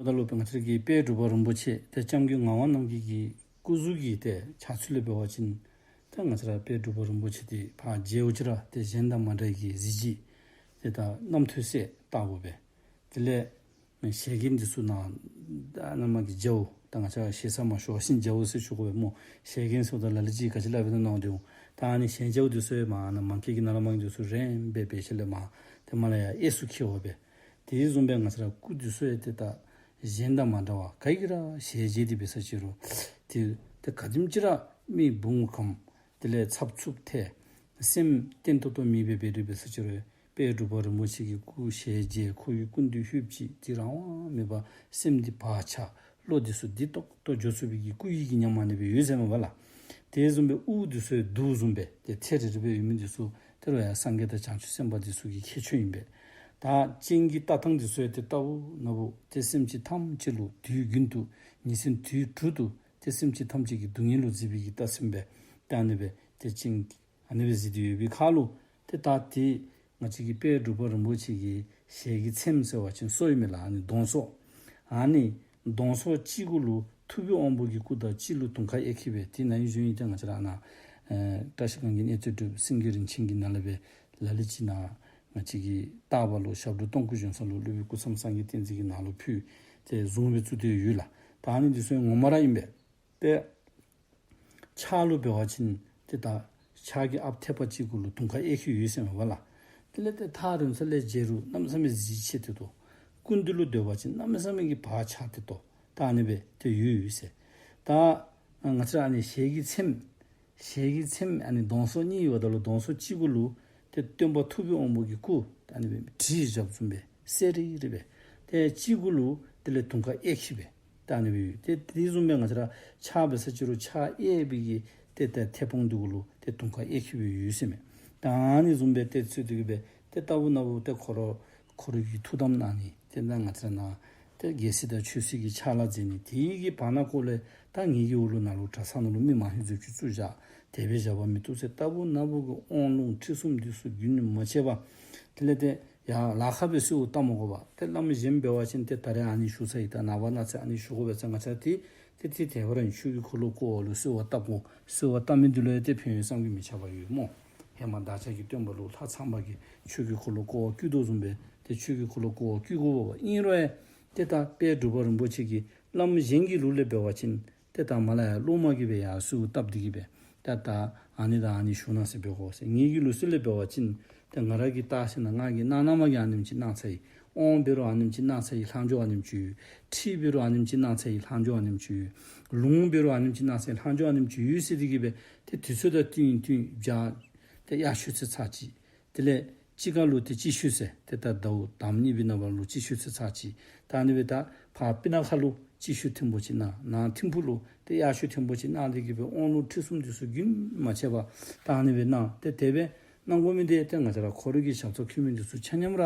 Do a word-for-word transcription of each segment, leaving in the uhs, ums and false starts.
ད་ལུ་ང་བཅས་ཀྱི་དཔལ་འབྲུག་པ་རིན་པོ་ཆེ་ཏེ་སྐྱབས་མགོན་ངག་དབང་རྣམ་རྒྱལ་གྱི་སྐུ་གཟུགས་ཀྱི་ཏེ་ཆགས་ཚུལ་ལས་འབད་བ་ཅིན་ཏེ་ང་བཅས་ར་དཔལ་འབྲུག་པ་རིན་པོ་ཆེ་འདི་ཕར་མཇལཝ་ཅིག་ར་ཏེ་གཞན་དང་མ་འདྲ་གི་གཟི་བརྗིད་ཏེ་ད་རྣམ་ཐོས་སྲས་ལྟ་བུ་སྦེ། དེ་ལས་ཞལ་རྒྱན་འདི་ཚུ་ནང་ད་ནང་མ་གི་རྒྱ་བོ་ད་ང་བཅས་ཞེ་ས་མ་ཞུ་བ་ཅིན་རྒྱ་བོ་ཟེར་ཞུ་དགོ་པས་སྨོ། ཞལ་རྒྱན་ཟེརཝ་ད་ལ་ལུ་ཅིག་ག་ཅི་སླབ་ཨིན་ན་མནོ་སྟེ་འོང་། ད་ཨ་ནི་ཞལ་རྒྱ་བོ་འདི་ཚུ་ཡང་མར་ནཱ་མ་གི་ནང་ལས་མ་གི་འདི་ཚུ་རིངམོ་སྦེ་འབད་ཞིནམ་ལས་མར་ཏེ་མར་ལས་ཡར་གཡས་སུ་འཁྱིལ་བ་སྦེ། དེ་བཟུམ་སྦེ་ང་བཅས་ར་སྐུ་འདི་ཚུ་ཡང་ཏེ་ད་གཞན་དང་མ་འདྲ་བར་ག་གིས་ར་ཞལ་མཇལ་ཏེ་འབད་ས་ཅིག་རུང་ཏེ་ཏེ་ག་དེམ་ཅིག་ར་མིག་བུང་ཁམ་དེ་ལས་ཚབ་ཚུབ་ཐལ། སེམས་བརྟན་ཏོག་ཏོ་མེད་པའི་སྦེ་ར་འབད་ས་ཅིག་རུང་དཔལ་འབྲུག་པ་རིན་པོ་ཆེ་གི་སྐུ་ཞལ་མཇལ་ཁོ་གི་སྐུ་མདུན་ལྷོདཔ་ཅིག་ཏེ་རང་དབང་མེད་པར་སེམས་འདི་བག་ཆགས་བློ་འདི་ཚུ་བདེ་ཏོག་ཏོ་འགྱོ་ཚུགས་པའི་གི་སྐུ་ཡི་གི་ཉམས་ཨ་ནི་སྦེ་ཡོད་ཟེར་མས་པ་ལགས། དེ་བཟུམ་སྦེ་དབུ་འདི་ཚུ་ཡང་གདུགས་བཟུམ་སྦེ་ཏེ་ཚད་རིལ་རི་སྦེ་ཡོད་མི་འདི་ཚུ་ཏེ་རོགས་ཡང་སངས་རྒྱས་དང་བྱང་ཆུབ་སེམས་དཔའ་འདི་ཚུ་གི་ཁྱད་ཆོས་ཨིན་པས། ད་སྤྱན་གྱི་ལྟ་སྟངས་འདི་ཚུ་ཡང་ཏེ་ལྟ་བུ་ན་བུ་ཏེ་སེམས་ཅན་ཐམས་ཅད་ལུ་དུས་རྒྱུན་དུ་ཉིན་མཚན་དུས་དྲུག་ཏུ་ཏེ་སེམས་ཅན་ཐམས་ཅད་ཀྱི་སྡུག་བསྔལ་ལུ་གཟིགས་པའི་གི་ལྟ་སེམས་སྦེ་ཏེ་ཨ་ནི་སྦེ་ཏེ་སྤྱན་ཨ་ནི་སྦེ་གཟིགས་ཏེ་ཡོད་པའི་ཁར་ལུ་ཏེ་ད་ཏེ་ང་བཅས་ཀྱི་དཔལ་འབྲུག་པ་རིན་པོ་ཆེ་གི་ཞལ་གྱི་ཚེམས་ཟེར་བ་ཅིན་སོ་ཨིན་མས་ལགས། ཨ་ནི་གདོང་སོ། ཨ་ནི་གདོང་སོ་གཅིག་གུ་ལུ་ཐུབ་པའི་དབང་པོ་གི་སྐུ་དང་གཅིག་ལུ་དུང་དཀར་གཡས་འཁྱིལ་སྦེ་ཏེ་ནཱ་ཡོད་ཟེར་ཨིན། ཏེ་ང་བཅས་ར་ནཱ་ཨེ་བཀྲ་ཤིས་སྒང་གི་གནས་ཚུལ་སྒྲུབ་སེང་གེ་རིན་ཆེན་གྱི་ནང་ལས་སྦེ་ལ་ལུ་ཅིག་ནཱ་ང་བཅས་ཀྱི་ལྟ་བ་ལུ་ཞབས་དྲུང་སྟོང་སྐུ་བཞེངས་ས་ལུ་སློབ་དཔོན་སྐུ་མཚམས་སངས་རྒྱས་བསྟན་འཛིན་གྱི་ནང་ལུ་ཕུལ་ཏེ་བཟུམ་སྦེ་བཙུགས་ཏེ་ཡོད་ལགས། ད་ཨ་ནི་འདི་ཚུ་ཡང་ངོ་མ་ར་ཨིན་པས། ཏེ་ཕྱག་ལུ་འབད་བ་ཅིན་ཏེ་ད་ཕྱག་གི་ཨཔ་ཐེག་པ་གཅིག་གུ་ལུ་དུང་དཀར་གཡས་འཁྱིལ་ཡོད་ཟེར་མས་པ་ལགས། དེ་ལས་ཏེ་ཐག་རིང་ས་ལས་མཇལ་རུང་གནམ་མེད་ས་མེད་གཟི་བརྗིད་ཆེ་ཏོག་ཏོ། སྐུ་མདུན་ལུ་སྡོད་པ་ཅིན་གནམ་མེད་ས་མེད་ཀྱི་བག་ཆགས་ཏོག་ཏོ་ད་ཨ་ནི་སྦེ་ཏེ་ཡོད་ཡོད་ཟེར། ད་ང་བཅས་ར་ཨ་ནི་ཞལ་གྱི་ཚེམས་ཞལ་གྱི་ཚེམས་ཨ་ནི་གདོང་སོ་གཉིས་ཡོདཔ་ད་ལུ་གདོང་སོ་གཅིག་གུ་ལུ་ཏེ་སྟོན་པ་ཐུབ་པའི་དབང་པོ་གི་སྐུ་ད་ཨ་ནི་སྦེ་བྲིས་བཞགཔ་བཟུམ་སྦེ་གསལ་རི་རི་སྦེ། ཏེ་གཅིག་གུ་ལུ་དེ་ལས་དུང་དཀར་གཡས་འཁྱིལ་སྦེ་ད་ཨ་ནི་སྦེ་ཡོད། ཏེ་དེ་བཟུམ་སྦེ་ང་བཅས་ར་ཕྱག་འབད་ས་ཅིག་རུང་ཕྱག་གཡས་པའི་གི་ཏེ་ཏེ་མཐེ་བོང་འདི་གུ་ལུ་ཏེ་དུང་དཀར་གཡས་འཁྱིལ་སྦེ་ཡོད་ཟེར་མས། ད་ཨ་ནི་བཟུམ་སྦེ་ཏེ་ཚུལ་འདི་གིས་སྦེ་ཏེ་ལྟ་བུ་ན་བུ་ཏེ་ཁོ་ར་ཁོ་རའི་གི་ཐུགས་དམ་གནང་ནི་ཏེ་ད་ང་བཅས་ར་ནཱ་ཏེ་རྒྱལ་སྲིད་དང་ཆོས་སྲིད་ཀྱི་ཕྱག་ལཱ་མཛད་ནི་དེ་གི་བར་ན་ཀོ་ལས་ད་ངེ་གི་འོག་ལུ་ནཱ་ལུ་གྲྭ་ཚང་ནང་ལུ་མི་མང་ཤོས་ཚུ་ཚུར་བཞག་དེ་སྦེ་བཞག་པ་མི་བཏུབ་ཟེར་ལྟ་བུ་ན་བུ་གི་དབང་ལུང་ཁྲིད་གསུམ་འདི་ཚུ་རྒྱུན་མ་ཆད་པར་དེ་ལས་ཏེ་ཡར་ལ་ཁ་སྦེ་གསོལཝ་བཏབ་མ་དགོ་པར་ཏེ་བླམ་གཞན་འབད་བ་ཅིན་ཏེ་ད་རེས་ཨ་ནི་ཞུ་ཚར་ཡི། ད་ནངས་པ་གནངས་ཚེ་ཨ་ནི་ཞུ་དགོ་པས་ཟེར་ང་བཅས་ཏེ་ཏེ་ཏེ་དེ་སྦེ་ར་ཨིན། ཆོས་ཀྱི་འཁོར་ལོ་བསྐོར་བ་ལུ་གསོལ་བ་བཏབ་དགོ། གསོལ་བ་བཏབ་མི་འདི་ལུ་ཡང་ཏེ་ཕན་ཡོན་བསམ་གྱིས་མི་ཁྱབ་པ་ཡོད་སྨོ། ཧེ་མ་བདག་ཅག་གི་སྟོན་པ་ལུ་ལྷ་ཚངས་པ་གིས་ཆོས་ཀྱི་འཁོར་ལོ་བསྐོར་བར་བསྐུལ་དོ་བཟུམ་སྦེ་ཏེ་ཆོས་ཀྱི་འཁོར་ལོ་བསྐོར་བར་བསྐུལ་དགོ་པས། ཨིན་རུང་ཡང་ཏེ་ད་དཔལ་འབྲུག་པ་རིན་པོ་ཆེ་གིས་བླམ་གཞན་གྱི་ལུགས་ལས་འབད་བ་ཅིན་ཏེ་ད་མར་ལས་ཡར་སློབ་མ་གིས་སྦེ་ཡར་གསོལཝ་བཏབ་སྟེ་གིས་སྦེ་ད་ད་ཨ་ནི་དང་ཨ་ནི་ཞུ་གནང་ཟེར་འབད་དགོ་ཟེར། ངེ་གི་ལུགས་སྲོལ་ལས་འབད་བ་ཅིན་ཏེ་ང་ར་གིས་བལྟ་ཞིནམ་ལས་ང་གིས་གནང་གནངམ་གིས་ཨ་ནེམ་ཅིག་གནང་ཚར་ཡི། དབང་འབད་རུང་ཨ་ནེམ་ཅིག་གནང་ཚར་ཡི། ལྷག་འཕྲོ་ཨ་ནེམ་ཅིག་ཡོད། ཁྲིད་འབད་རུང་ཨ་ནེམ་ཅིག་གནང་ཚར་ཡི། ལྷག་འཕྲོ་ཨ་ནེམ་ཅིག་ཡོད། ལུང་འབད་རུང་ཨ་ནེམ་ཅིག་གནང་ཚར་ཡི། ལྷག་འཕྲོ་ཨ་ནེམ་ཅིག་ཡོད་ཟེར་ཏེ་གིས་སྦེ་ཏེ་དུས་ཚོད་དང་བསྟུན་བསྟུན་བྱ་ཏེ་དབྱར་ཆོས་ཚེས་ཚར་གཅིག། དེ་ལས་དཔྱིད་ཀ་ལུ་ཏེ་དཔྱིད་ཆོས་ཚེས་ཏེ་ད་ཟླཝ་དང་པ་གཉིས་པའི་ནང་པ་ལུ་དཔྱིད་ཆོས་ཚེས་ཚར་གཅིག། ད་ཨ་ནི་སྦེ་ད་ཕར་སྤུ་ན་ཁ་ལུ་དཔྱིད་ཆོས་ཐེངས་པོ་ཅིག་གནང་། ནཱ་ཐིམ་ཕུག་ལུ་ཏེ་དབྱར་ཆོས་ཐེངས་པོ་ཅིག་གནང་སྟེ་གིས་སྦེ་དབང་ལུང་ཁྲིད་གསུམ་འདི་ཚུ་རྒྱུན་མ་ཆད་པར་ད་ཨ་ནི་སྦེ་གནང་། ཏེ་དེ་སྦེ་གནང་དགོ་མི་འདི་ཏེ་ང་བཅས་ར་ཁོ་རའི་གི་ཞབས་ཏོག་ཁྱོད་མི་འདི་ཚུ་ཆ་མཉམ་ར་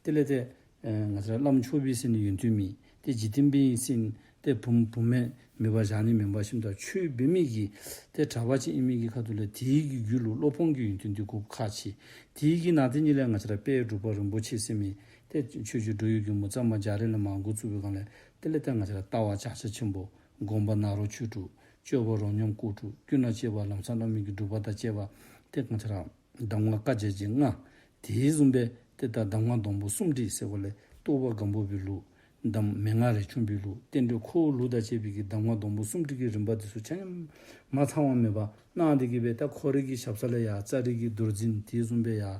དེ་ལས་ཏེ་ཨེ་ང་བཅས་ར་བླམ་ཆོས་པའི་ཟེར་ནི་ཡོན་ཏན་མེད། ཏེ་འཇིག་རྟེན་པའི་ཟེར་ནི་ཏེ་བུམོ་བུམོ་མེད་པར་བཞག་ནི་མེན་པར་ཞིནམ་ད་ཆོས་འབད་མི་གི་ཏེ་གྲྭ་པ་ཅིག་ཨིན་མི་གི་ཁ་ཐུག་ལས་དེ་གི་རྒྱུད་ལུ་སློབ་དཔོན་གྱི་ཡོན་ཏན་འདི་དགོཔ་ཁག་ཆེ། དེ་གི་ནང་དེ་ཉིད་ལས་ང་བཅས་ར་དཔལ་འབྲུག་པ་རིན་པོ་ཆེ་ཟེར་མི་ཏེ་ཆོས་རྗེ་འགྲོ་བའི་མགོན་པོ་གཙང་པ་རྒྱ་རས་ལས་མར་འགོ་བཙུགས་པའི་སྒང་ལས་དེ་ལས་ཏེ་ང་བཅས་ར་ལྟ་བ་ཕྱག་རྒྱ་ཆེན་པོ། སྒོམ་པ་ནཱ་རོ་ཆོས་དྲུག། སྤྱོད་པ་རོ་སྙོམས་སྐོར་དྲུག། སྐྱོན་དང་བཅས་པ་ལམ་སང་བླ་མེད་ཀྱི་སྒྲུབ་པ་དང་བཅས་པ་ཏེ་ང་བཅས་ར་གདམས་ངག་བཀའ་རྒྱ་རྒྱན་ལྔ། དེ་བཟུམ་སྦེ་ཏེ་ད་གདམས་ངག་སྡོང་པོ་གསུམ་དྲིལ་ཟེར་བ་ལས་རྟོགས་པ་སྒམ་པོ་པའི་ལུགས། གདམས་མན་ངག་རས་ཆུང་པའི་ལུགས། རྟེན་འབྲེལ་ཁོ་བོའི་ལུགས་དང་བཅས་པའི་གི་གདམས་ངག་སྡོང་པོ་གསུམ་དྲིལ་གྱི་རིམ་པ་འདི་ཚུ་ཆ་མཉམ་མ་ཚང་བ་མེད་པར་གནང་སྟེ་གིས་སྦེ་ད་ཁོ་རའི་གི་ཞབས་ས་ལས་ཡར་ཙ་རི་གི་རྡོར་འཛིན་དེ་བཟུམ་སྦེ་ཡར་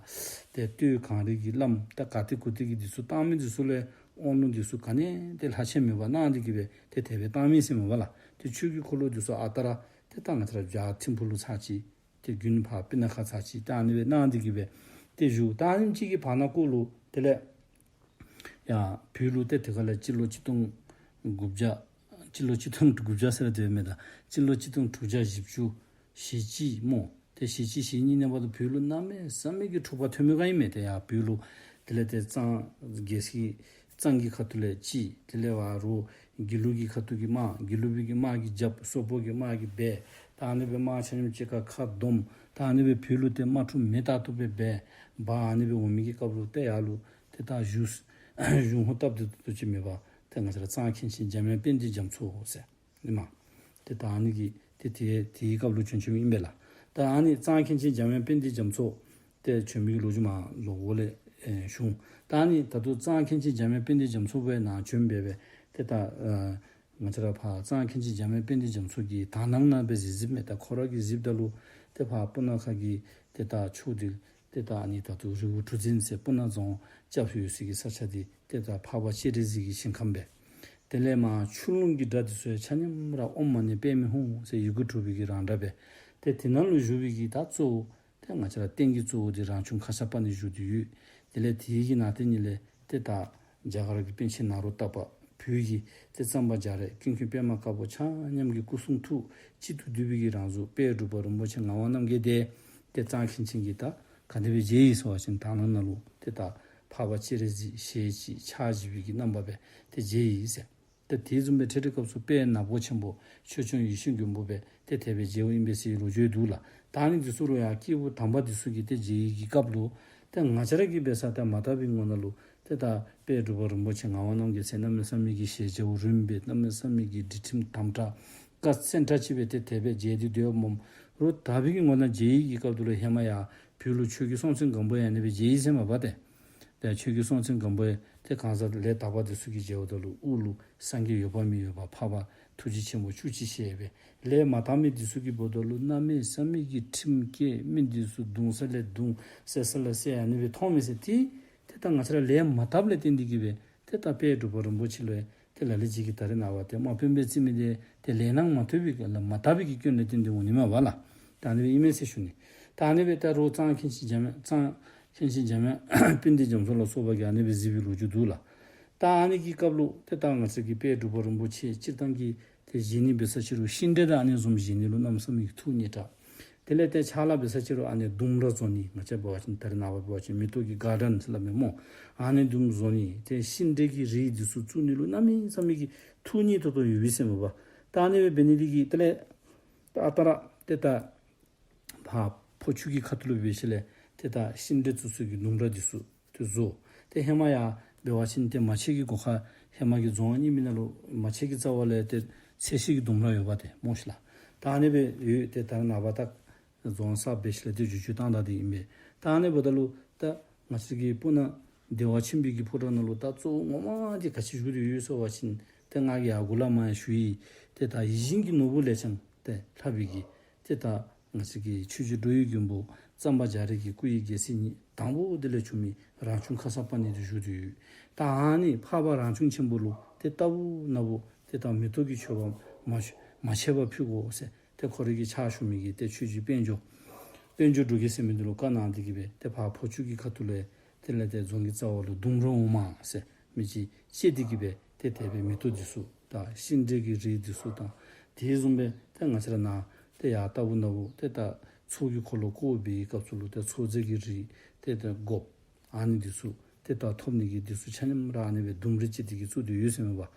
ཏེ་སྟོད་གངས་རི་གི་བླམ་ད་ག་ཏེ་གུ་ཏེ་གི་འདི་ཚུ་བཏང་མི་འདི་ཚུ་ལས་དབང་ལུང་འདི་ཚུ་ག་ནི་ཏེ་ལྷག་ཆད་མེད་པར་གནང་སྟེ་གིས་སྦེ་ཏེ་དེ་སྦེ་བཏང་མི་ཟེར་མས་པ་ལགས། ཏེ་ཆོས་ཀྱི་འཁོར་ལོ་འདི་ཚུ་ཨ་རྟག་ར་ཏེ་ད་ང་བཅས་ར་བྱ་ཐིམ་ཕུག་ལུ་ཚར་གཅིག། ཏེ་དགུན་ཕར་སྤུ་ན་ཁ་ཚར་གཅིག། ད་ཨ་ནི་སྦེ་གནང་སྟེ་གིས་སྦེ་ཏེ་བཞུགས། ད་ཨ་ནེམ་ཅིག་གི་བར་ན་ཀོ་ལུ་དེ་ལས་ཡར་བོད་ལུ་ཏེ་དེ་ཁ་ལས་སྤྱི་ལོ་ཆིག་སྟོང་དགུ་བརྒྱ་སྤྱི་ལོ་ཆིག་སྟོང་དགུ་བརྒྱ་ཟེར་ར་དེ་མེན་ད་སྤྱི་ལོ་ཆིག་སྟོང་དྲུག་བརྒྱ་བཞི་བཅུ་ཞེ་གཅིག་སྨོ། ཏེ་ཞེ་གཅིག་ཞེ་གཉིས་ནང་པ་ལུ་བོད་ལུ་གནམ་མེད་ས་མེད་ཀྱི་འཁྲུག་པ་ཐོན་མི་ག་ཨིན་མས། ཏེ་ཡར་བོད་ལུ་དེ་ལས་ཏེ་གཙང་རྒྱལ་སྲིད་གཙང་གི་ཁ་ཐུག་ལས་གཅིག། དེ་ལས་བ་རུ་དགེ་ལུགས་ཀྱི་ཁ་ཐུག་གི་དམག། དགེ་ལུགས་པའི་གི་དམག་གིས་རྒྱབ། སོག་པོ་གི་དམག་གིས་སྦས། ད་ཨ་ནི་སྦེ་དམག་ཆ་མཉམ་གཅིག་ཁར་ཁ་བསྡོམས། ད་ཨ་ནི་སྦེ་བོད་ལུ་ཏེ་དམག་འཁྲུག་མེ་ལྟར་ཐུག་སྦེ་སྦེ་འབར། ཨ་ནི་སྦེ་འོང་མི་གི་སྐབས་ལུ་ཏེ་ཡར་ལུ་ཏེ་ད་གཞུང་གཞུང་ཧོ་སྟབས་བདེ་ཏོག་ཏོ་ཅིག་མེད་པར་ཏེ་ ད་ང་བཅས་ར་གཙང་མཁན་ཆེན་འཇམ་དབྱངས་དཔལ་ལྡན་རྒྱ་མཚོ་ཟེར་ཨིན་མས། ཏེ་ད་ཨ་ནི་གི་ཏེ་དེ་དེའི་སྐབས་ལུ་བྱོན་བྱོནམ་ཨིན་པས་ལགས། ད་ཨ་ནི་གཙང་མཁན་ཆེན་འཇམ་དབྱངས་དཔལ་ལྡན་རྒྱ་མཚོ་ཏེ་བྱོན་མི་གི་ལོ་རྒྱུས་མར་ལོག་ལས་ཨེ་ཞུ་འོང་། ད་ཨ་ནི་ད་ལྟོ་གཙང་མཁན་ཆེན་འཇམ་དབྱངས་དཔལ་ལྡན་རྒྱ་མཚོ་སྦེ་ནཱ་བྱོན་སྦེ་སྦེ་ཏེ་ད་ཨ་ང་བཅས་ར་ཕར་གཙང་མཁན་ཆེན་འཇམ་དབྱངས་དཔལ་ལྡན་རྒྱ་མཚོ་གི་དག་སྣང་ནང་སྦེ་གཟིགས་གཟིགསཔ་མས། ད་ཁོ་ར་གིས་གཟིགསཔ་ད་ལུ་ཏེ་ཕར་སྤུ་ན་ཁ་གི་ཏེ་ད་ཕྱོགས་འདི་ཏེ་ད་ཨ་ནི་ད་ལྟོ་རི་བོ་གྲུ་འཛིན་ཟེར་སྤུ་ན་རྫོང་རྐྱབ་ཡོད་ས་གི་ས་ཆ་འདི་ཏེ་ད་འཕགས་པ་སྤྱན་རས་གཟིགས་ཀྱི་ཞིང་ཁམས་སྦེ། དེ་ལས་མར་ཆུ་ཀླུང་གི་སྒྲ་འདི་ཚུ་ཡང་ཆ་མཉམ་ར་ཨོཾ་མ་ཎི་པདྨེ་ཧཱུྃ་ཟེར་ཡི་གུ་དྲུག་པའི་གི་རང་སྒྲ་སྦེ། ཏེ་དེ་ནང་ལུ་བཞུགས་པའི་གི་ད་གཙོ་བོ་ཏེ་ང་བཅས་ར་རྟེན་གྱི་གཙོ་བོ་འདི་རང་བྱུང་ཁརྶ་པ་ཎི་བཞུགས་ཏེ་ཡོད། དེ་ལས་དེའི་གི་ནང་ཏེ་ཉིད་ལས་ཏེ་ད་རྒྱ་གར་གྱི་པཎ་ཆེན་ནཱ་རོ་ཏ་པ། བོད་ཀྱི་ཏེ་གཙང་པ་རྒྱ་རས། ཀུན་མཁྱེན་པདྨ་དཀར་པོ་ཆ་མཉམ་གྱི་སྐུ་གསུང་ཐུགས་གཅིག་ཏུ་བསྡུས་པའི་གི་རང་གཟུགས་དཔལ་འབྲུག་པ་རིན་པོ་ཆེ་ངག་དབང་རྣམ་རྒྱལ་འདི་ཏེ་གཙང་མཁན་ཆེན་གྱིས་ད་ག་དེ་སྦེ་མཇལ་ཡི་ཟེར་བ་ཅིན་དག་སྣང་ནང་ལུ་ཏེ་ད་འཕགས་པ་སྤྱན་རས་གཟིགས་ཞལ་གཅིག་ཕྱག་བཞི་པའི་གི་རྣམ་པ་སྦེ་ཏེ་མཇལ་ཡི་ཟེར། ཏེ་དེ་བཟུམ་སྦེ་འཕྲལ་འཕྲལ་སྐབས་སུ་དཔལ་ནག་པོ་ཆེན་པོ་ཆོས་སྐྱོང་ཡེ་ཤེས་མགོན་པོ་སྦེ་ཏེ་དེ་སྦེ་མཇལཝ་ཨིན་པས་ཟེར་ལོ་རྒྱུས་འདུག་ལགས། ད་ཨ་ནི་འདི་ཚུ་རུང་ཡང་སྐྱེས་བུ་དམ་པ་འདི་ཚུ་གིས་ཏེ་མཇལ་བའི་གི་སྐབས་ལུ་ཏེ་ང་བཅས་ར་གིས་འབད་ས་ཏེ་མ་དག་པའི་ངོ་ནང་ལུ་ཏེ་ད་དཔལ་འབྲུག་པ་རིན་པོ་ཆེ་ངག་དབང་རྣམ་རྒྱལ་ཟེར་གནམ་མེད་ས་མེད་ཀྱི་ཞལ་རྒྱ་བོ་རིངམ་སྦེ་གནམ་མེད་ས་མེད་ཀྱི་སྒྲིག་ཁྲིམས་དམ་དྲགས་དཀའ་ཚེགས་ཕྲ་ཅིག་སྦེ་ཏེ་དེ་སྦེ་མཇལ་ཏེ་སྡོདཔ་སྨོ། རུང་དག་པའི་གི་ངོ་ནང་མཇལ་བའི་གི་སྐབས་དེ་ལུ་ཧེ་མ་ཡར་བོད་ལུ་ཆོས་རྒྱལ་སྲོང་བཙན་སྒམ་པོ་ཡང་ཨ་ནི་སྦེ་མཇལ་ཡི་ཟེར་མས་པ་ཏེ། ཏེ་ཆོས་རྒྱལ་སྲོང་བཙན་སྒམ་པོ་ཡང་ཏེ་གང་ཟག་ལས་དག་པ་འདི་ཚུ་གིས་མཇལཝ་ད་ལུ་དབུ་ལུ་སངས་རྒྱས་འོད་དཔག་མེད་ཡོད་པ། འཕགས་པ་ཐུགས་རྗེ་ཆེན་པོ་བཅུ་གཅིག་ཞལ་སྦེ། ལས་མ་དག་མི་འདི་ཚུ་གིས་འབདཝ་ད་ལུ་གནམ་མེད་ས་མེད་ཀྱི་ཁྲིམས་བཀལ། མི་འདི་ཚུ་བརྡུང་ས་ལས་བརྡུང་བསད་ས་ལས་བསད་ཨ་ནི་སྦེ་མཐོང་མི་ཟེར། ཏེ་ཏེ་ད་ང་བཅས་ར་ལས་མ་དགཔ་ལས་བརྟེན་ཏེ་གིས་སྦེ་ཏེ་ད་དཔལ་འབྲུག་པ་རིན་པོ་ཆེ་ལུ་ཡང་ཏེ་ལ་ལུ་ཅིག་གིས་ད་རེས་ནངས་པ་ཏེ་དམག་དཔོན་སྦེ་བརྩི་མི་འདི་ཏེ་ལས་སྣང་མ་ཐོབ་པའི་གི་ལས་མ་དག་པའི་གི་སྐྱོན་ལས་བརྟེན་ཏེ་འོང་ནི་མས་པ་ལགས། ད་ཨ་ནི་སྦེ་ཨིན་མས་ཟེར་ཞུ་ནི། ད་ཨ་ནི་སྦེ་ད་རུང་གཙང་མཁན་ཆེན་འཇམ་དབྱངས་གཙང་མཁན་ཆེན་འཇམ་དབྱངས་དཔལ་ལྡན་རྒྱ་མཚོ་ལ་སོགས་པ་གིས་ཨ་ནི་སྦེ་གཟིགས་པའི་ལོ་རྒྱུས་འདུག་ལགས། ད་ཨ་ནི་གི་སྐབས་ལུ་ཏེ་ད་ང་བཅས་ཀྱི་དཔལ་འབྲུག་པ་རིན་པོ་ཆེ་སྤྱིར་བཏང་གི་ཏེ་བཞེངས་ནི་འབད་ས་ཅིག་རུང་ཤིང་འབྲས་དང་ཨ་ནི་བཟུམ་བཞེངས་ནི་ལུ་གནམ་མེད་ས་མེད་ཀྱི་ཐུགས་མཉེས་དྲགས། དེ་ལས་ཏེ་ཕྱག་ལཱ་འབད་ས་ཅིག་རུང་ཨ་ནི་ལྡུམ་ར་བཟོ་ནི། ང་བཅས་འབད་བ་ཅིན་ད་རེས་ནངས་པ་འབད་བ་ཅིན་མེ་ཏོག་གི་གཱར་ཌེན་ཟེར་སླབ་མས་སྨོ། ཨ་ནི་ལྡུམ་བཟོ་ནི། ཏེ་ཤིང་འབྲས་ཀྱི་རིགས་འདི་ཚུ་བཙུགས་ནི་ལུ་གནམ་མེད་ས་མེད་ཀྱི་ཐུགས་མཉེས་ཏོག་ཏོ་ཡོད་པས་ཟེར་མས་པ། ད་ཨ་ནི་སྦེ་འབད་ནི་འདི་གིས་དེ་ལས་ད་ཨ་རྟག་ར་ཏེ་ད་ཕར་ཕོ་ཆུ་གི་ཁ་ཐུག་ལུ་འབད་ཞིནམ་ལས་ཏེ་ད་ཤིང་འབྲས་བཙུགས་ས་གི་ལྡུམ་ར་འདི་ཚུ་ཏེ་བཟོ། ཏེ་ཧེ་མ་ཡར་འབད་བ་ཅིན་ཏེ་མ་ཆེན་གྱི་སྒོ་ཁར་ཧེ་མ་གི་རྫོང་རྙིང་མའི་ནང་ལུ་མ་ཆེན་གྱི་རྩ་བ་ལས་ཏེ་ཚལ་ཤིང་གི་ལྡུམ་ར་ཡོདཔ་ཏེ་སྨོ་ཤིག་ལགས། ད་ཨ་ནི་སྦེ་ཡོད། ཏེ་ད་རེས་ནངས་པ་ད་རྫོང་གསརཔ་འབད་ཞིནམ་ལས་ཏེ་བསྒྱུར་བཅོས་བཏང་ད་འདི་ཨིན་པས། ད་ཨ་ནི་འབདཝ་ད་ལུ་ད་ང་བཅས་ཀྱི་སྤུ་ན་བདེ་བ་ཆེན་པོའི་གི་ཕོ་བྲང་ནང་ལུ་ད་གཙོ་བོ་ངོ་མ་འདི་ག་ཅི་བཞུགས་ཏེ་ཡོད་ཟེར་བ་ཅིན་ཏེ་ང་གིས་ཡར་འགོ་ལས་མར་ཡང་ཞུ་ཡི། ཏེ་ད་ཡིད་བཞིན་གྱི་ནོར་བུ་ལས་ཀྱང་ཏེ་ལྷག་པའི་གི་ཏེ་ད་ང་བཅས་ཀྱི་ཆོས་རྗེ་འགྲོ་བའི་མགོན་པོ་གཙང་པ་རྒྱ་རས་ཀྱི་སྐུ་ཡི་རྒྱལ་མཚན་ཉིད་དང་པོ་དེ་ལས་བྱུང་མི་རང་བྱུང་ཁརྶ་པ་ཎི་འདི་བཞུགས་ཏེ་ཡོད། ད་ཨ་ནི་འཕགས་པ་རང་བྱུང་ཆེན་པོ་ལུ་ཏེ་རྟག་བུ་ནམ་བུ་ཏེ་ད་མེ་ཏོག་གི་མཆོད་པ་མ་མ་ཆད་པར་ཕུལ་དགོ་ཟེར་ཏེ་ཁོ་རའི་གི་ཕྱག་ཞུ་མི་གི་ཏེ་ཆོས་རྗེ་དཔལ་འབྱོར་དཔལ་འབྱོར་འབྲུག་རྒྱས་ཟེར་མི་འདི་ལུ་བཀའ་གནང་སྟེ་གིས་སྦེ་ཏེ་ཕར་ཕོ་ཆུ་གི་ཁ་ཐུག་ལས་དེ་ལས་ཏེ་རྫོང་གི་རྩ་བ་ལུ་ལྡུམ་ར་འོ་མ་ཟེར་མི་ཅིག་བཅད་དེ་གིས་སྦེ་ཏེ་དེ་སྦེ་མེ་ཏོག་འདི་ཚུ་དང་ཤིང་འབྲས་ཀྱི་རིགས་འདི་ཚུ་དང་དེ་བཟུམ་སྦེ་ཏེ་ང་བཅས་ར་ནཱ་ཏེ་ཡར་རྟག་བུ་ནམ་བུ་ཏེ་ད་ཚོགས་ཀྱི་འཁོར་ལོ་བསྐོར་བའི་སྐབས་སུ་ལུ་ཏེ་ཚོགས་རྫས་ཀྱི་རིགས་ཏེ་ད་དགོཔ་ཨ་ནི་འདི་ཚུ་ཏེ་ད་ཐོབ་ནི་གི་འདི་ཚུ་ཆ་མཉམ་ར་ཨ་ནི་སྦེ་ལྡུམ་ར་བཅད་དེ་གིས་བཙུགས་ཏེ་ཡོད་ཟེར་མས་པ།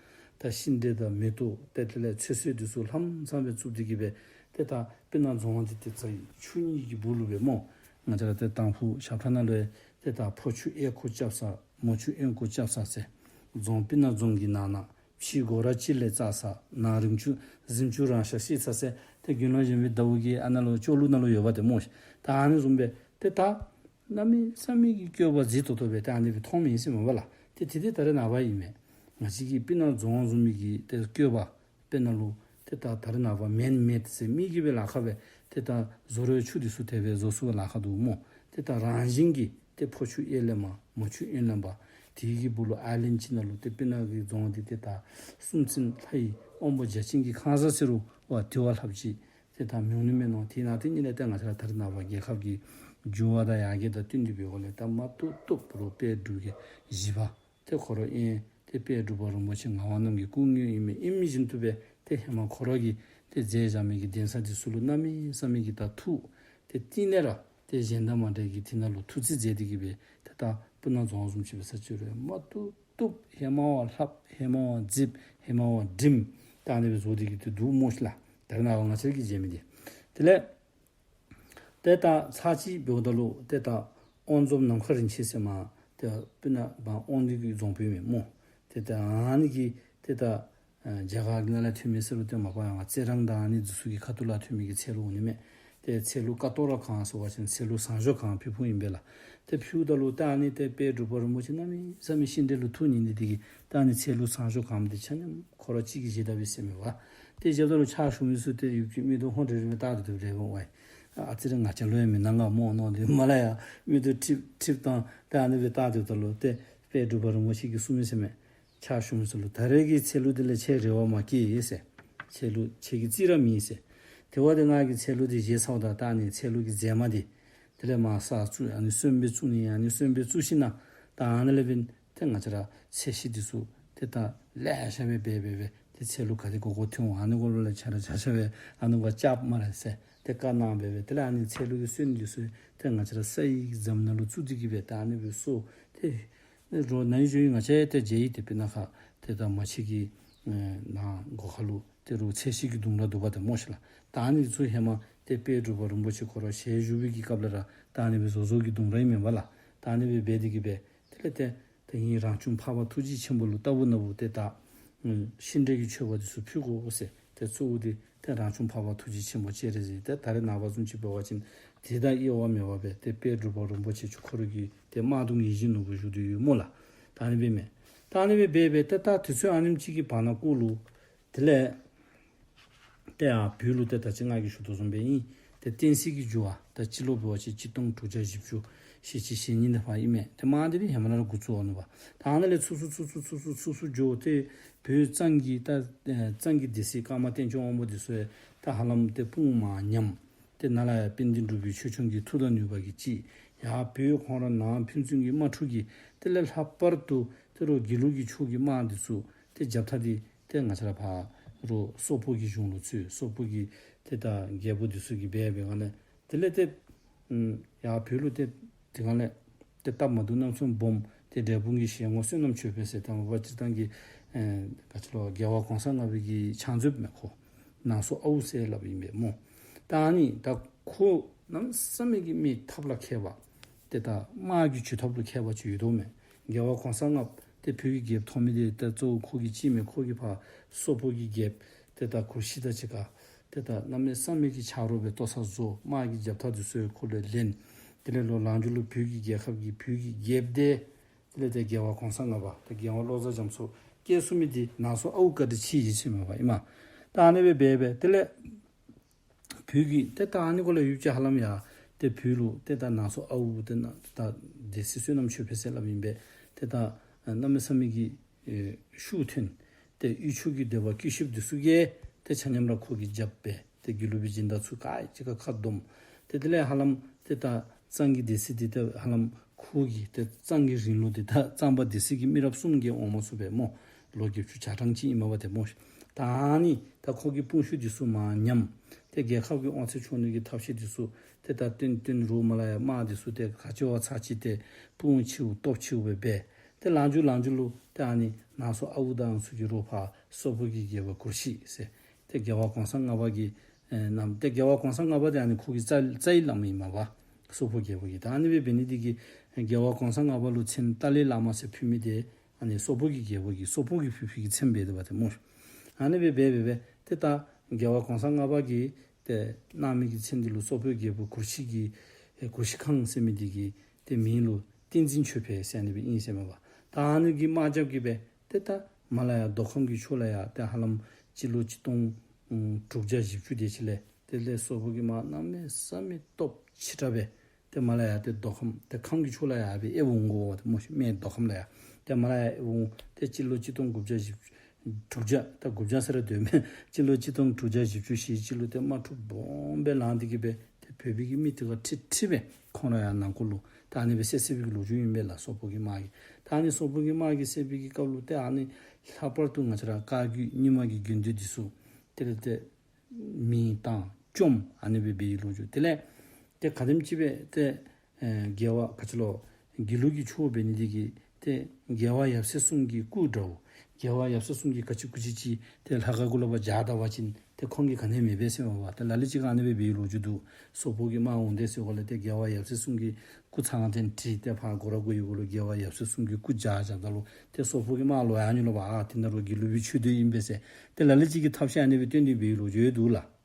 ད་ཤིང་འབྲས་དང་མེ་ཏོག་ཏེ་དེ་ལས་ཚོད་བསྲེ་འདི་ཚུ་ལྷམ་སང་སྦེ་བཙུགས་ཏེ་གིས་སྦེ་ཏེ་ད་སྤུ་ན་རྫོང་འདི་ཏེ་རྩ་བའི་ཆུ་གཉིས་ཀྱི་སྦུག་ལུ་སྦེ་སྨོ། ང་བཅས་ར་ཏེ་དང་ཕུ་ཞབས་ཁྲ་ནང་ལུ་ཏེ་ད་ཕོ་ཆུ་གཡས་འཁོར་རྐྱབ་ས་མོ་ཆུ་གཡོན་འཁོར་རྐྱབ་ས་ཟེར། རྫོང་སྤུ་ན་རྫོང་གི་ནང་ན་ཕྱི་སྒོ་ར་གཅིག་ལས་བཙག་ས། ནང་རིམ་ཆུ་གཟིམ་ཆུང་རང་ཤག་ཤི་ས་ཟེར། ཏེ་དགེ་སློང་གཞོན་པའི་ཟླ་བོ་གི་ཨ་ནཱ་ལུ་ལྕོག་ལུ་ནང་ལུ་ཡོདཔ་ཏེ་སྨོ་ཤིག། ད་ཨ་ནི་བཟུམ་སྦེ་ཏེ་ད་གནམ་མེད་ས་མེད་ཀྱི་བཀོད་པ་མཛེས་ཏོག་ཏོ་སྦེ་ཏེ་ཨ་ནི་སྦེ་མཐོངམ་ཨིན་ཟེར་མས་པ་ལགས། ཏེ་དེ་འདི་ད་རེས་ནངས་པ་ཨིན་མས། ང་བཅས་ཀྱི་སྤུ་ན་རྫོང་བཟུམ་མའི་གི་ཏེ་བཀོད་པ་དཔེར་ན་ལུ་ཏེ་ད་ད་རེས་ནངས་པ་མེན་མེཌ་ཟེར་མི་གིས་སྦེ་ལཱ་ཁག་སྦེ་ཏེ་ད་བཟོ་རུང་ཆུ་འདི་ཚུ་དེ་སྦེ་བཟོ་ཚུགས་པར་ལཱ་ཁག་འདུག་སྨོ། ཏེ་ད་རང་བཞིན་གྱིས་ཏེ་ཕོ་ཆུ་གཡས་ལས་མར་མོ་ཆུ་གཡོན་ལས་འབབ། དེ་གི་སྦུག་ལུ་ཨའི་ལེནཌ་ཅིག་ནང་ལུ་ཏེ་སྤུ་ན་གི་རྫོང་འདི་ཏེ་ད་སུམ་རྩེན་ལྷ་ཡི་དབང་པོ་བརྒྱ་བྱིན་གྱི་ཁང་བཟང་ཟེར་རུང་བ་དེ་བ་ལྷགཔ་ཅིག་ཏེ་ད་མྱོང་ནི་མས་མནོ། དེ་ནང་ཏེ་ཨ་ནི་ལས་ཏེ་ང་བཅས་ར་ད་རེས་ནངས་པ་རྒྱལ་ཁབ་ཀྱི་འགྱུར་བ་དང་ཡར་རྒྱས་དང་བསྟུན་ཏེ་འབད་དགོཔ་ལས་ད་མ་བཏུབ་བཏུབ་རུང་དཔལ་འབྲུག་རྒྱལ་བཞི་པ་ཏེ་ཁོ་ར་ཨིན། ཏེ་དཔལ་འབྲུག་པ་རིན་པོ་ཆེ་ངག་དབང་རྣམ་རྒྱལ་སྐུ་དངོས་ཨིན་མས། ཨིན་མི་བཞིན་དུ་སྦེ་ཏེ་ཧེ་མ་ཁོ་ར་གིས་ཏེ་མཛད་བཞག་མི་གི་གདན་ས་འདི་ཚུ་ལུ་གནམ་མེད་ས་མེད་ཀྱི་ད་ཐུགས་ཏེ་གཏིང་ལས་ར་ཏེ་གཞན་དང་མ་འདྲ་གི་དེ་ནང་ལུ་ཐུགས་རྩིས་མཛད་དེ་གིས་སྦེ་ཏེ་ད་སྤུ་ན་རྫོང་བཟུམ་ཅིག་འབད་ས་ཅིག་རུང་མ་བཏུབ་བཏུབ་ཧེ་མ་བ་ལྷགཔ་ཧེ་མ་བ་མཛེསཔ་ཧེ་མ་བ་བསྒྲིམ་ད་ཨ་ནི་སྦེ་བཟོ་སྟེ་གིས་ཏེ་འདུག་སྨོ་ཤིག་ལགས། ད་རེས་ནངས་པ་ང་བཅས་ཀྱིས་མཇལ་མི་འདི། དེ་ལས་ཏེ་ད་ཚར་གཅིག་འབདཝ་ད་ལུ་ཏེ་ད་དབང་རྫོངཔ་ནམ་མཁའ་རིན་ཆེན་ཟེར་མར་ཏེ་སྤུ་ན་འབངས་དབང་འདུས་ཀྱི་རྫོང་དཔོན་མས་སྨོ། ཏེ་ད་ཨ་ནི་གིས་ ཏེ་ད་ཨ་རྒྱ་གར་གྱི་ནང་ལས་ཐོན་མི་ཟེར་རུང་ཏེ་མ་པ་ཡང་རྩི་རང་དང་ཨ་ནི་འདི་ཚུ་གི་ཁ་ཐུག་ལས་ཐོན་མི་གི་ཚལ་ལུ་འོང་ནི་མས། ཏེ་ཚལ་ལུ་ཀ་ཏོ་ར་གང་ཟེར་བ་ཅིན་ཚལ་ལུ་ཟངས་གཞོང་གང་ཕུལ་ཕུལཝ་ཨིན་པས་ལགས། ཏེ་ཕུལཝ་ད་ལུ་ཏེ་ཨ་ནི་ཏེ་དཔལ་འབྲུག་པ་རིན་པོ་ཆེ་གནམ་མེད་ས་མེད་ཤིང་འབྲས་ལུ་ཐུགས་མཉེས་ནི་འདི་གིས་ཏེ་ཨ་ནི་ཚལ་ལུ་ཟངས་གཞོང་གང་འདི་ཆ་མཉམ་ཁོ་ར་གཅིག་གིས་བཞེས་ད་པས་ཟེར་མས་པ། ཏེ་བཞེསཔ་ད་ལུ་ཕྱག་ཞུ་མི་ཚུ་ཏེ་ཡུདཔ་ཅིག་མིག་ཏོ་ཧོན་རེ་རེ་སྦེ་བལྟ་སྟེ་སྡོདཔ་རེ་འོང་བས། ཨ་ཙི་རེ་ང་བཅས་ལུ་ཡང་མི་གནང་ག་སྨོ་མནོ་སྟེ་མར་ལས་ཡར་མིག་ཏོ་ཁྲིབ་ཁྲིབ་བཏང་སྟེ་ཨ་ནི་སྦེ་བལྟ་སྡོདཔ་ད་ལུ་ཏེ་དཔལ་འབྲུག་པ་རིན་པོ་ཆེ་གིས་གསུངས་མི་ཟེར་མས། ཕྱག་ཞུ་མི་ཚུ་ལུ་ད་རེས་ཀྱི་ཚལ་ལུ་འདི་ལས་ཁྱེད་རེ་བ་མ་བསྐྱེད་ཟེར། ཚལ་ལུ་ཁྱེད་ཀྱི་རྩིས་ར་མེད་ཟེར། དེ་བ་ཏེ་ང་གིས་ཚལ་ལུ་འདི་བཞེས་ཚརཝ་ད་ད་ཨ་ནི་ཚལ་ལུ་གི་རྫས་མ་འདི་དེ་ལས་མར་ས་བཙུགས་ཨ་ནི་སོན་སྦེ་བཙུགས་ནི་ཨ་ནི་སོན་སྦེ་བཙུགས་ཞིནམ་ད་ཨ་ནི་ལས་འབདན་ཏེ་ང་བཅས་ར་ཚལ་ཤིང་འདི་ཚུ་ཏེ་ད་ལེ་ཤ་སྦེ་འབད་འབད་འབད་ཏེ་ཚལ་ལུ་ག་དེ་དགོ་དགོ་ཐོན་འོང་། ཨ་ནི་གུ་ལུ་ལས་ཆ་ར་ཆ་ཆ་སྦེ་ཨ་ནི་གུ་བཅགཔ་སྨ་རེ་ཟེར་ཏེ་བཀའ་གནང་འབད་འབད་དེ་ལས་ཨ་ནི་ཚལ་ལུ་གི་སོན་འདི་ཚུ་ཏེ་ང་བཅས་ར་ས་ཡི་གི་འཛམ་ནང་ལུ་བཙུགས་ཏེ་གི་སྦེ་ད་ཨ་ནི་སྦེ་སོ་ཏེ་རོགས་ནཱ་ཡོད་ཞུ་ཡི། ང་བཅས་ཏེ་མཇལ་ཡི། ཏེ་སྤུ་ན་ཁ་ཏེ་ད་མ་ཕྱི་གི་ནང་སྒོ་ཁ་ལུ་ཏེ་རོགས་ཚལ་ཤིང་གི་ལྡུམ་ར་འདུག་པ་ཏེ་སྨོ་ཤེ་ལགས། ད་ཨ་ནི་ཚུ་ཧེ་མ་ཏེ་དཔལ་འབྲུག་པ་རིན་པོ་ཆེ་ཁོ་ར་ཞལ་བཞུགས་པའི་གི་སྐབས་ལས་ར་ད་ཨ་ནི་སྦེ་བཟོ་བཟོ་གི་ལྡུམ་ར་ཨིན་མས་པ་ལགས། ད་ཨ་ནི་སྦེ་འབད་དེ་གི་སྦེ་དེ་ལས་ཏེ་ད་ཨིན་རང་བྱུང་འཕགས་པ་ཐུགས་རྗེ་ཆེན་པོ་ལུ་ལྟ་བུ་ན་བུ་ཏེ་ད་ཤིང་འབྲས་ཀྱི་མཆོད་པ་འདི་ཚུ་ཕུལ་དགོ་ཟེར། ཏེ་གཙོ་བོ་འདི་ཏེ་རང་བྱུང་འཕགས་པ་ཐུགས་རྗེ་ཆེན་པོ་སྤྱན་རས་གཟིགས། ཏེ་ད་རེས་ནངས་པ་བཟུམ་ཅིག་འབད་བ་ཅིན་དེ་དང་དབྱེ་བ་མེད་པར་སྦེ་ཏེ་དཔལ་འབྲུག་པ་རིན་པོ་ཆེ་མཆོག་ཁོ་ར་གི་ཏེ་དམར་གདུང་ཡིད་བཞིན་ནོར་བུ་བཞུགས་ཏེ་ཡོད་སྨོ་ལགས། ད་ཨ་ནི་སྦེ་མས། ད་ཨ་ནི་སྦེ་འབད་འབད་ཏེ་ད་དུས་ཚོད་ཨ་ནེམ་ཅིག་གི་བར་ན་གུ་ལུ་དེ་ལས་ཏེ་ཡར་བོད་ལུ་ཏེ་ད་ཅི་ང་གིས་ཞུ་དོ་བཟུམ་སྦེ་ཨིན། ཏེ་བསྟན་སྲིད་ཀྱི་འགྱུར་བ་ད་སྤྱི་ལོ་འབད་བ་ཅིན་གཅིག་སྟོང་དྲུག་བརྒྱ་བཞི་བཅུ་ཞེ་གཅིག་ཞེ་གཉིས་འདི་ཕར་ཨིན་མས། ཏེ་མར་འདི་ནི་ཧེ་མ་ལས་ར་འགོ་བཙུགས་འོང་ནུག་པ། ད་ཨ་ནཱ་ལས་ཚུར་ཚུར་ཚུར་ཚུར་ཚུར་ཚུར་ཚུར་ཚུར་འགྱོ་སྟེ་བོད་གཙང་གི་ད་གཙང་གི་སྡེ་སྲིད་ཀརྨ་བསྟན་སྐྱོང་དབང་པོ་འདི་ཚུ་ཡང་ད་ཧ་ལམ་ཏེ་དཔུང་མར་ཉམས། ཏེ་ནཱ་ལས་ཡར་དཔལ་ལྡན་འབྲུག་པའི་ཆོས་སྐྱོང་གི་མཐུ་དང་ནུས་པ་གིས་ཅིག་ཡར་བོད་ཁོང་ར་ནང་ཕན་ཚུན་གྱི་དམག་འཁྲུག་གིས་དེ་ལས་ལྷག་པར་དུ་ཏེ་རོགས་དགེ་ལུགས་ཀྱི་ཕྱོགས་ཀྱི་དམག་འདི་ཚུ་ཏེ་རྒྱབ་ཐག་འདི་ཏེ་ང་བཅས་ར་ཕར་རོགས་སོག་པོ་གི་གཞུང་ལུ་ཚུད། སོག་པོ་གི་ཏེ་ད་རྒྱལ་པོ་འདི་ཚུ་གིས་འབད་འབད་ག་ལས་དེ་ལས་ཏེ་ཨམ་ཡར་བོད་ལུ་ཏེ་དེ་ག་ལས་ཏེ་སྟབས་མ་བདེཝ་རྣམ་གསུམ་སྦོམ་ཏེ་འབྲས་སྤུངས་ཀྱི་ཞལ་ངོ་བསོད་ནམས་ཆོས་འཕེལ་ཟེར་ད་མ་པ་སྤྱིར་བཏང་གི་ཨེ་ག་ཅི་ལོ་རྒྱལ་བ་གོང་ས་ལྔ་པའི་གི་ཕྱག་མཛོདཔ་མས། ཁོ་ནང་སོ་ཨའུ་ཟེར་སླབ་ཨིན་པས་སྨོ། ད་ཨ་ནི་ད་ཁོ་གནམ་མེད་ས་མེད་ཀྱི་མི་ཐབས་ལ་མཁས་པ་ཏེ་ད་དམག་གི་ཇུས་ཐབས་ལུ་མཁས་པ་ཅིག་ཡོད་དོ་མས། རྒྱལ་བ་གོང་ས་ལྔ་པ་ཏེ་བོད་ཀྱི་རྒྱལཔོ་ཐོབ་མི་འདི་ད་གཙོ་བོ་ཁོ་གིས་ཅིག་མས། ཁོ་གིས་ཕར་སོག་པོ་གི་རྒྱལཔོ་ཏེ་ད་གུ་ཤྲི་དང་གཅིག་ཁར་ཏེ་ད་གནམ་མེད་ས་མེད་ཀྱི་ཆ་རོགས་སྦེ་ལྟོ་ཚང་བཟོ། དམག་གི་རྒྱབ་ཐག་འདི་ཚུ་ཁོ་ལས་ལེན། དེ་ལས་ལོག་ལམ་འཇུག་ལུ་བོད་ཀྱི་རྒྱལ་ཁབ་ཀྱི་བོད་ཀྱི་རྒྱལཔོ་འདི་དེ་ལས་ཏེ་རྒྱལ་བ་གོང་ས་ལྔ་པ་ཏེ་རྒྱལ་བ་བློ་བཟང་རྒྱ་མཚོ་བཀལ་ཚུགས་མི་འདི་ནང་སོ་ཨའུ་བཀའ་དྲིན་ཆེ་ཡི་ཟེར་མས་པ་ཨིན་མས། ད་ཨ་ནི་སྦེ་འབད་འབད་དེ་ལས་བོད་ཀྱི་ཏེ་ད་ཨ་ནི་གུ་ལས་ཡུདཔ་ཅིག་ཧ་ལམ་ཡར་ཏེ་བོད་ལུ་ཏེ་ད་ནང་སོ་ཨའུ་ཏེ་ནཱ་ད་སྡེ་སྲིད་བསོད་ནམས་ཆོས་འཕེལ་ཟེར་སླབ་ཨིན་པས། ཏེ་ད་གནམ་མེད་ས་མེད་ཀྱི་ཨེ་ཤུགས་ཐོན། ཏེ་དབུས་ཕྱོགས་ཀྱི་སྡེ་པ་སྐུ་ཞབས་འདི་ཚུ་གིས་ཏེ་ཆ་མཉམ་ར་ཁོ་གི་རྒྱབ་འབད། ཏེ་དགེ་ལུགས་པའི་སྦྱིན་བདག་ཚུ་ག་ར་གཅིག་ཁར་ཁ་བསྡོམས། ཏེ་དེ་ལས་ཧ་ལམ་ཏེ་ད་གཙང་གི་སྡེ་སྲིད་འདི་ཏེ་ཧ་ལམ་ཁོ་གིས་ཏེ་གཙང་གི་རིང་ལུ་འདི་ད་གཙང་པ་སྡེ་སྲིད་ཀྱི་མི་རབས་གསུམ་གྱི་འོང་མ་ཚུགས་པས་སྨོ། ལོ་བརྒྱད་ཅུ་གྱ་གྲངས་ཅིག་ཨིན་མས་པ་ཏེ་སྨོ། ད་ཨ་ནི་ད་ཁོ་གི་དཔུང་ཤུགས་འདི་ཚུ་མར་ཉམས། ཏེ་རྒྱལ་ཁབ་ཀྱི་དབང་ཚད་ཕྱོགས་ནི་གི་ཐབས་ཤེས་འདི་ཚུ་ཏེ་ད་བཏོན་བཏོན་རོགས་མ་ལ་ཡ་དམག་འདི་ཚུ་ཏེ་ག་ཅི་བ་ཚ་ཅི་ཏེ་དཔུང་ཆེཝ་སྟོབས་ཆེཝ་སྦེ་འབད། ཏེ་ལམ་འཇུག་ལམ་འཇུག་ལུ་ཏེ་ཨ་ནི་ནང་སོ་ཨའུ་དང་ཚུ་གིས་རོགས་ཕར་སོག་པོ་གི་རྒྱལ་པོ་གུ་ཤྲི་ཟེར་ཏེ་རྒྱལ་བ་གོང་ས་ལྔ་པ་གི་ཨེ་རྣམ་ཏེ་རྒྱལ་བ་གོང་ས་ལྔ་པ་འདི་ཨ་ནི་ཁོ་གི་རྩ་རྩ་བའི་བླ་མ་ཨིན་མས་པ། སོག་པོ་རྒྱལ་པོ་གི། ད་ཨ་ནི་སྦེ་འབད་ནི་འདི་གིས་རྒྱལ་བ་གོང་ས་ལྔ་པ་ལུ་མཚན་ཏཱ་ལའི་བླ་མ་ཟེར་ཕུལ་མི་འདི་ཨ་ནི་སོག་པོ་གི་རྒྱལ་པོ་གིས་སོག་པོ་གིས་ཕུལ་ཕུལ་གྱི་མཚན་འབད་དོ་བ་ཏེ་སྨོ། ཨ་ནི་སྦེ་འབད་འབད་འབད་ཏེ་ད་རྒྱལ་བ་གོང་ས་ལྔ་པ་གིས་ཏེ་གནང་མི་གི་མཚན་འདི་ལུ་སོག་པོའི་རྒྱལ་པོ་གུ་ཤྲི་གི་ཨེ་གུ་ཤྲི་ཁང་ཟེར་མི་འདི་གི་ཏེ་མིང་ལུ་བསྟན་འཛིན་ཆོས་འཕེལ་ཟེར་ཨ་ནི་སྦེ་ཨིན་ཟེར་མས་པ། ད་ཨ་ནི་གི་དམག་རྒྱབ་ཀྱིས་སྦེ་ཏེ་ད་མ་ལ་ཡ་མདོ་ཁམས་ཀྱི་ཕྱོགས་ལས་ཡར་ཏེ་ཧ་ལམ་སྤྱི་ལོ་གཅིག་སྟོང་དྲུག་བརྒྱ་བཞི་བཅུ་དེ་ཅིག་ལས་དེ་ལས་སོག་པོ་གི་དམག་གནམ་མེད་ས་མེད་སྟོབས་ཆེ་དྲགས་སྦེ་ཏེ་མ་ལ་ཡ་ཏེ་མདོ་ཁམས་ཏེ་ཁམས་ཀྱི་ཕྱོགས་ལས་ཡར་སྦེ་ཨེ་འོང་དགོ་པ་ཏེ་སྨོ་ཤེ། སྨད་མདོ་ཁམས་ལས་ཡར་ཏེ་མ་ལ་ཡ་ཨེ་འོང་། ཏེ་སྤྱི་ལོ་གཅིག་སྟོང་དགུ་བརྒྱ་བཞི་བཅུ་དྲུག་བརྒྱ་ད་དགུ་བརྒྱ་ཟེར་ར་སྡོད་མི་སྤྱི་ལོ་གཅིག་སྟོང་དྲུག་བརྒྱ་བཞི་བཅུ་ཞེ་གཅིག་ལུ་ཏེ་དམག་འཁྲུག་སྦོམ་སྦེ་ལང་སྟེ་གིས་སྦེ་ཏེ་བོད་པའི་གི་མི་དེ་ག་ཁྲིད་ཁྲིད་སྦེ་ཁོང་ར་ཡར་ནང་འཁོད་ལུ་ད་ཨ་ནི་སྦེ་བསད་བསད་པའི་གི་ལོ་རྒྱུས་ཨིན་པས་ལགས། སོག་པོ་གི་དམག་གིས། ད་ཨ་ནི་སོག་པོ་གི་དམག་གིས་བསད་པའི་གི་སྐབས་ལུ་ཏེ་ཨ་ནི་ལྷག་པར་དུ་ང་བཅས་ར་བཀའ་བརྒྱུད་རྙིང་མ་གི་དགེ་འདུན་འདི་ཚུ་དེ་ལས་ཏེ་མེ་བཏང་བཅོམ་ཨ་ནི་སྦེ་འབད་བའི་ལོ་རྒྱུས། དེ་ལས་ཏེ་ག་དེམ་ཅིག་སྦེ་ཏེ་ཨེ་རྒྱལ་བ་ག་ཅི་ལོ་དགེ་ལུགས་ཀྱི་ཕྱོགས་འབད་ནི་དེ་གིས་ཏེ་རྒྱལ་བ་ཡབ་སྲས་གསུམ་གྱི་སྐུ་འདྲཝ། རྒྱལ་བ་ཡབ་སྲས་གསུམ་གྱིས་ག་ཅི་སྐུ་ཅི་ཅིག་ཏེ་ལྷ་ཁང་གུ་ལུ་ཕར་བཞག་ད་པ་ཅིན་ཏེ་ཁོང་གིས་ག་ནི་མེད་པས་ཟེར་བ་པ། ཏེ་ལ་ལུ་ཅིག་གིས་ཨ་ནི་སྦེ་འབད་བའི་ལོ་རྒྱུས་འདུག། སོག་པོ་གི་དམག་འོང་དེས་ཟེར་གོ་ལས་ཏེ་རྒྱལ་བ་ཡབ་སྲས་གསུམ་གྱི་སྐུ་ཚང་ཅིག་བྲིས་ཏེ་ཕར་སྒོ་ར་སྒོ་ཡི་གུ་ལུ་རྒྱལ་བ་ཡབ་སྲས་གསུམ་གྱི་སྐུ་བཞག་བཞགཔ་ད་ལུ་ཏེ་སོག་པོ་གི་དམག་ལོག་ཡར་འགྱོ་ལོ་པ། ཨ་དེ་ནང་ལུ་དགེ་ལུགས་པའི་ཆོས་སྡེ་ཨིན་པས་ཟེར་ཏེ་ལ་ལུ་ཅིག་གིས་ཐབས་ཤེས་ཨ་ནི་སྦེ་སྟོན་ཏེ་འབད་བའི་ལོ་རྒྱུས་འདུག་ལགས།